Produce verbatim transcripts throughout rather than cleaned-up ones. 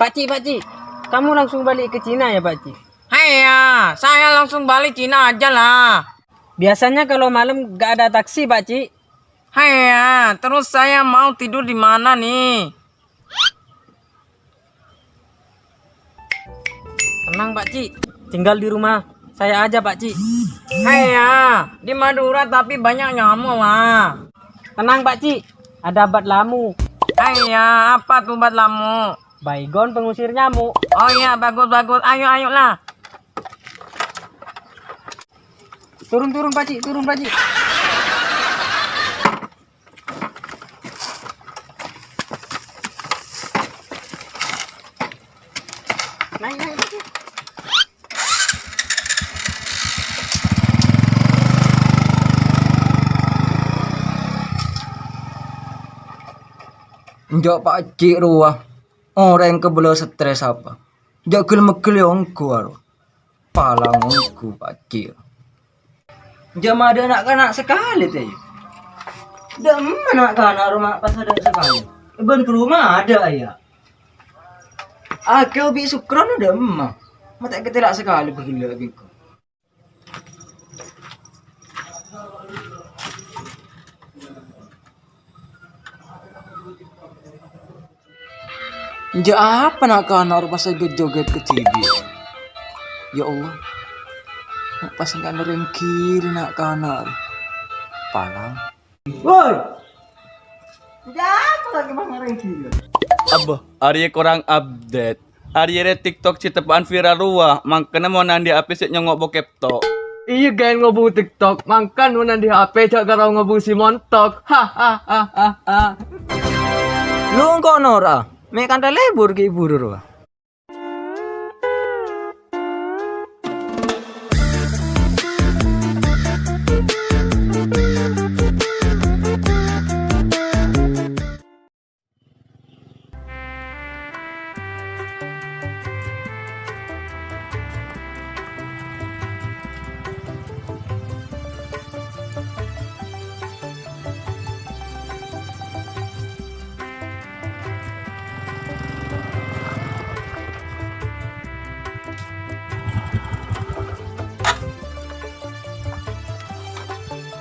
Pakcik, Pakcik, kamu langsung balik ke Cina ya, Pakcik? Hei ya, saya langsung balik Cina aja lah. Biasanya kalau malam nggak ada taksi, Pakcik. Hei ya, terus saya mau tidur di mana nih? Tenang, Pakcik. Tinggal di rumah saya aja, Pakcik. Hei ya, di Madura tapi banyak nyamuk, wah. Tenang, Pakcik. Ada obat lamu. Hei ya, apa tuh obat lamu? Baygon pengusir nyamuk. Oh iya, bagus, bagus. Ayo, ayolah. Turun, turun, Pakcik. Turun, Pakcik. Naik, naik, Pakcik. Enjâ' Pakcik rowa, orèng kabellâ stres apa. Jâ' gel-meggel ongghu aro. Palang ongghu, Pakcik. Jâ' ma' adâ' na'-kana' sakalè, tè. Dâ' emma na'-kana' roma pas adâ' sakalè. Bân ka roma adâ', ya. Akè obi' sukron dâ' emma. Ma' ta' katèla' sakalè bhâghellâ' bengko. Enjâ' apa na'-kana' rowa pas joget-joget ka TV? Ya Allah, na' pas engko' rèng ghilâ na'-kana' rowa. Palang. Woi! Enjâ' apa lagi pas rèng ghilâ? Abbâ, arèya korang update. Arèya rè TikTok sè teppa'an viral rowa, mangkana mon andi' HP sè nyongngo' bokep tok. Iyâ, ghen ngobung TikTok, mangkana mon andi' HP jhâ' karo ngobung sè montok. Hahaha. Lu engko' nora, mè' kantha lebur ghi' buru rowa.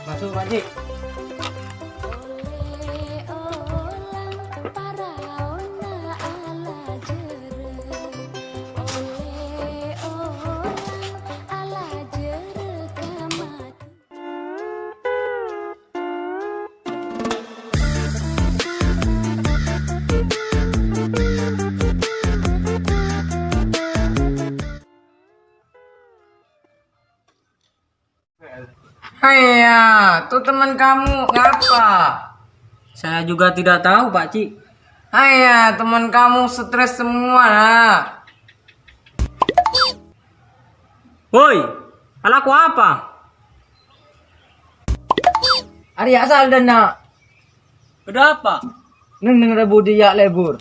Masuk, Pak Ji. Haiya, tuh teman kamu ngapa? Saya juga tidak tahu, Pak Cik. Haiya, teman kamu stres semua, nah. Woi, alaku apa? Arèya asal dâ' enna'. Ada apa? Neng-neng Rabu diyâ' lebur.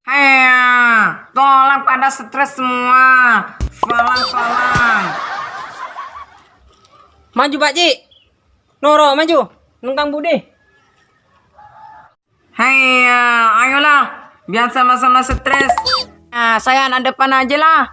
Hea, tolak pada stres semua. Falang, falang. Maju, Pak Ji. Noro, maju. Neng Kang Budi. Hea, ayolah. Biar sama-sama stres. Nah, saya anak depan aja lah.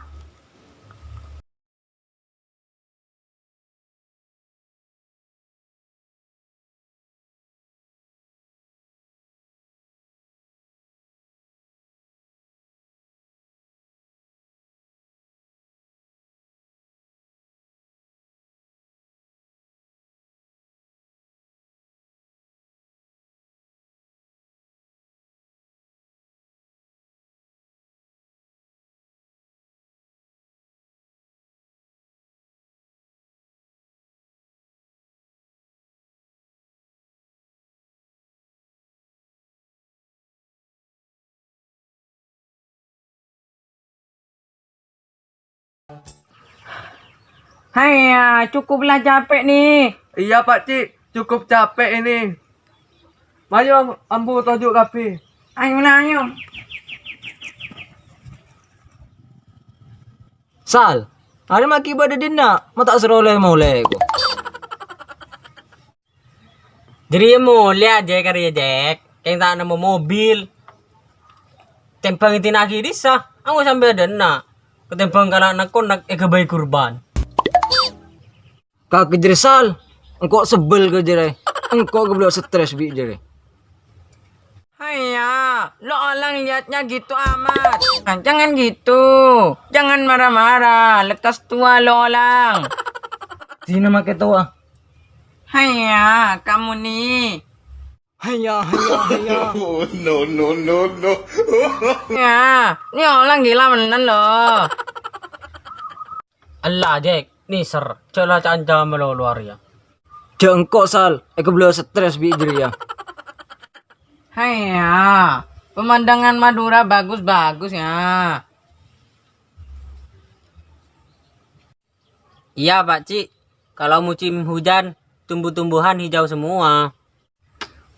Haiya, cukuplah capek nih. Iya, Pak Cik, cukup capek ini. Mayu, Am-, Ambu toju' kabbhi. Ayo, nah, ayo. Sal, arè ma' ghi' bâdâ dinna', ma' ta' soro lè-molè ko. Jârèya molèya, Jek, arèya, Jek. Kèng ta' nemmo mobil. Tèmbhâng èdina'aghi dhisa, anggo sampè' dâ' enna'. Katèmbhâng kala' nek-konek èghâbây kurban. Ka kejere Sal, engko' sebbel kejere. Engko' ghâbây stres bi' jere. Haiya, lo Olang liatnya gitu amat. Ah, jangan gitu. Jangan marah-marah. Lekas tua lo Olang. Sini make tua. Haiya, kamu nih. Haiya, haiya, haiya. Oh, no, no, no, no. Ya, ini Olang gila menen lo. Ella, Jek, nèser, jhâ' la ca-, anca malolo arèya. Jhâ' engko', Sal, èghâbây stres bi' jârèya. Haiya, pemandangan Madura bagus-bagus, ya. Iya, Pak Cik. Kalau musim hujan, tumbuh-tumbuhan hijau semua.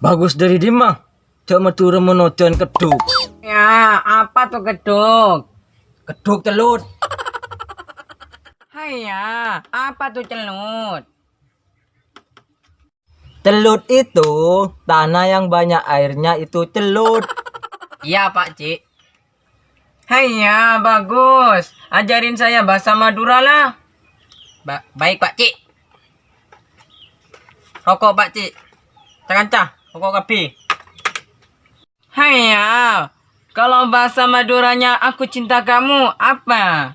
Bagus dâri dimma? Jhâ' Madhurâ mon ojhân keddhuk. Ya, apa tuh keddhuk? Keddhuk cellut. Haiya, apa tuh cellut? Cellut itu tanah yang banyak airnya itu cellut. Iya, Pak Cik. Haiya, bagus. Ajarin saya bahasa Madura lah. Ba-, baik, Pak Cik. Roko', Pak Cik. Ca-kanca, roko' kabbhi. Haiya, kalau bahasa Maduranya "Aku cinta kamu" apa?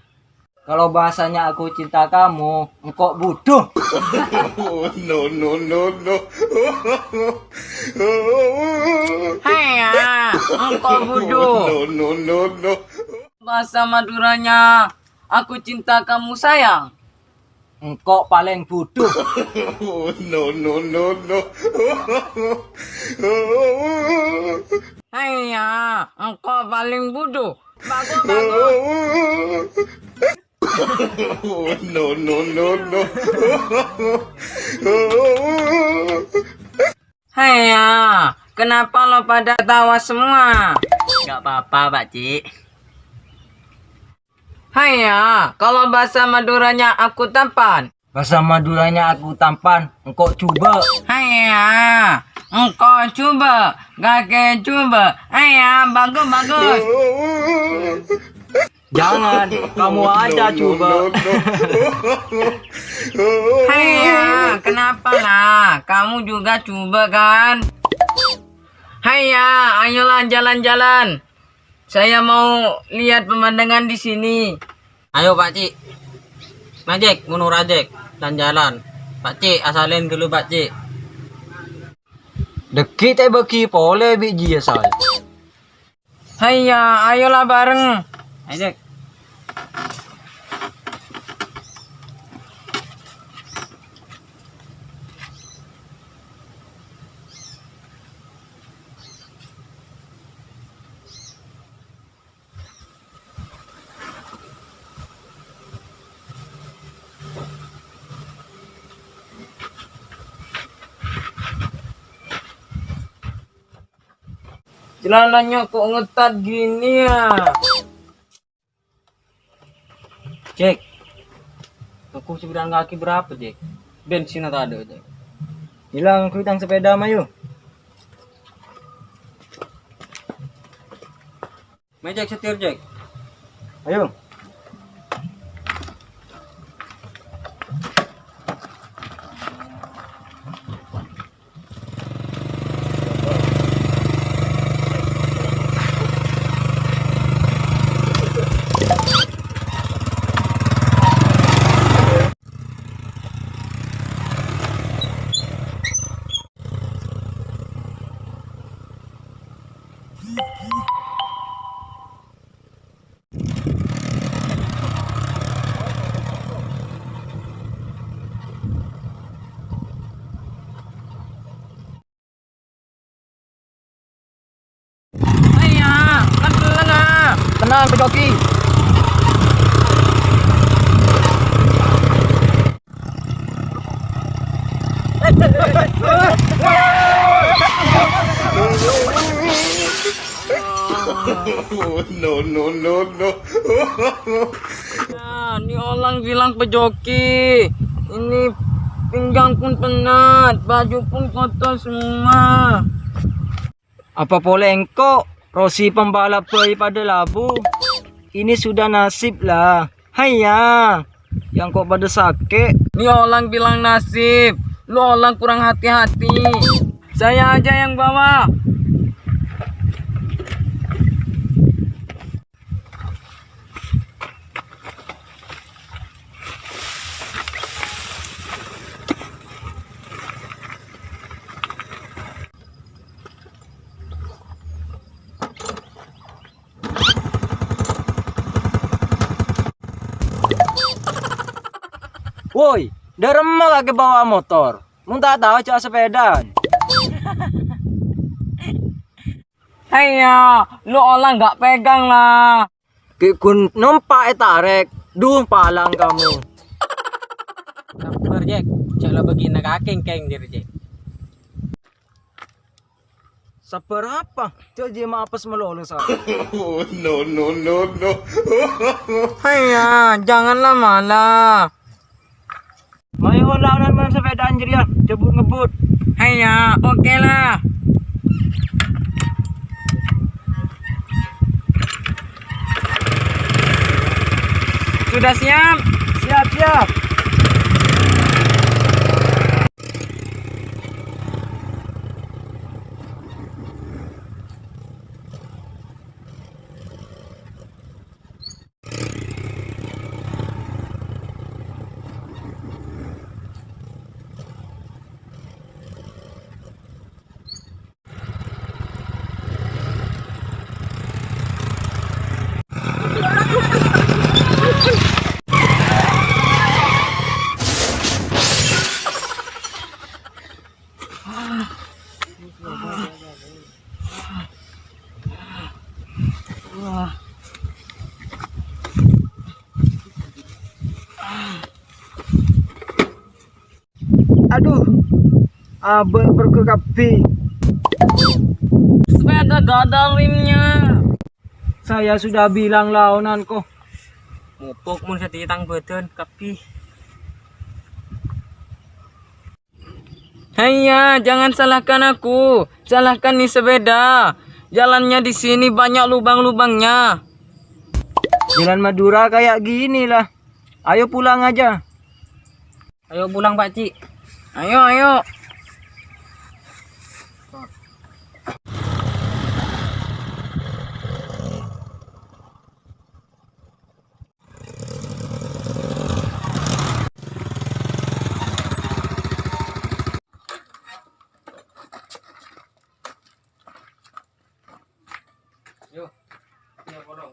Kalau bahasanya "Aku cinta kamu", engko' budhu. Oh, no, no, no, no. Haiya, engko' budhu. No, no, no, no. Bahasa Maduranya "Aku cinta kamu, sayang". Engko' palèng budhu. Oh, no, no, no, no. Haiya, engko' palèng budhu. Bagus, bagus. Oh, no, no, no, no. Haiya, kenapa lo pada ketawa semua? Nggak apa-apa, Pak Cik. Haiya, kalau bahasa Maduranya "Aku tampan"? Bahasa Maduranya "Aku tampan", engko' jhubâ'. Haiya, engko' jhubâ', kakè jhubâ'. Haiya, bagus, bagus. Jangan, kamu aja jhubâ'. Haiya, kenapa lah? Kamu juga jhubâ' kan? Haiya, ayolah jalan-jalan. Saya mau lihat pemandangan di sini. Ayo, Pak Cik. Ngajek, munur ajek, jalan-jalan. Pak Cik, asalin dulu, Pak Cik. Dâgghi' ta' èbâghi polè bi' jiyâ, Sal. Haiya, ayolah bareng. Ayo, Cek. Celananya kok ngetat gini ya? Cek, aku seberang kaki berapa, Cek? Bensinnya tak ada, Cek. Hilang, aku hilang sepeda, mayu. Mai, Cek, setir, Cek. Ayo. Ayo, pelan-pelan, ah. Tenang, Pak Joki. Oh, no, no, no, no. Nah, ini orang bilang pejoki. Ini pinggang pun penat, baju pun kotor semua. Apa polè engko', Rosi pembalap bhâi padâ labu? Ini sudah nasib lah. Haiya, yang kok pada sakè'? Ni orang bilang nasib, lu orang kurang hati-hati. Saya aja yang bawa. Woi, dâremma kakè bawa motor? Mon ta' tao, jhâ' sepèdaan. Haiya, lu olang nggak pegang lah. Ghi' ghun nompa' ètarèk, duh palang kamu. Sabbhâr, Jek. Jhâ' la bâgiyânna ka kèng-kèng jârèya, Jek. Sabbhâr apa? Jhâ' jiyâ maapes malolo, sa. Oh, no, no, no, no. Haiya, janganlah malah. Mayu laonan mon sepèdaan jârèya, jhâ' but-ngebbut. Haiya, oke lah. Sudah siap? Siap, siap. Aduh, abâ' perut kabbhi. Sepeda gak ada remnya. Saya sudah bilang laonan, kok. Mopok mon sadhâjâ tang bâdân kabbhi. Haiya, jangan salahkan aku. Salahkan ni sepeda. Jalannya di sini banyak lubang-lubangnya. Jalan Madura kayak gini lah. Ayo pulang aja. Ayo pulang, Pak Cik. Ayo, ayo. Yo, yo, kolong.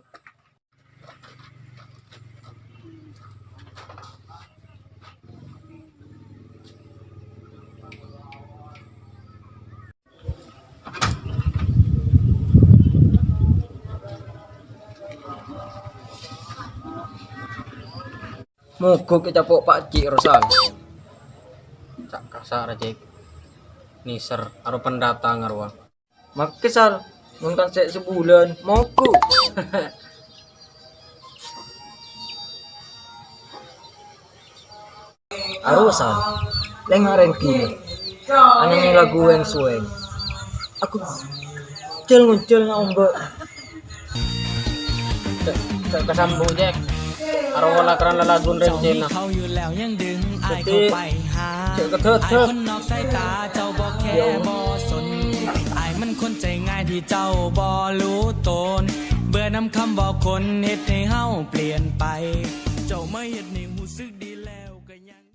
Mogok ècapo' Pak Cik rosa. Ca'na kasar, Cik. Nèser, aro pendatang, aro. Makkè, Sar, mon kan sè' sabulân, mogok. Aro, Sar, lènga' rèng ghina. Anèng lagu wèng-suwèng. Aku jhâl-ngonjhâl na' ombâ'. Cè', cè' kasambu, Cèk. Aro la karana lalagon rèng Cèna. Dhâddhi, cè' kadhâddhâ. เจ้ามาเฮ็ดให้เฮาเปลี่ยนไป เจ้ามาเฮ็ดให้รู้สึกดีแล้ว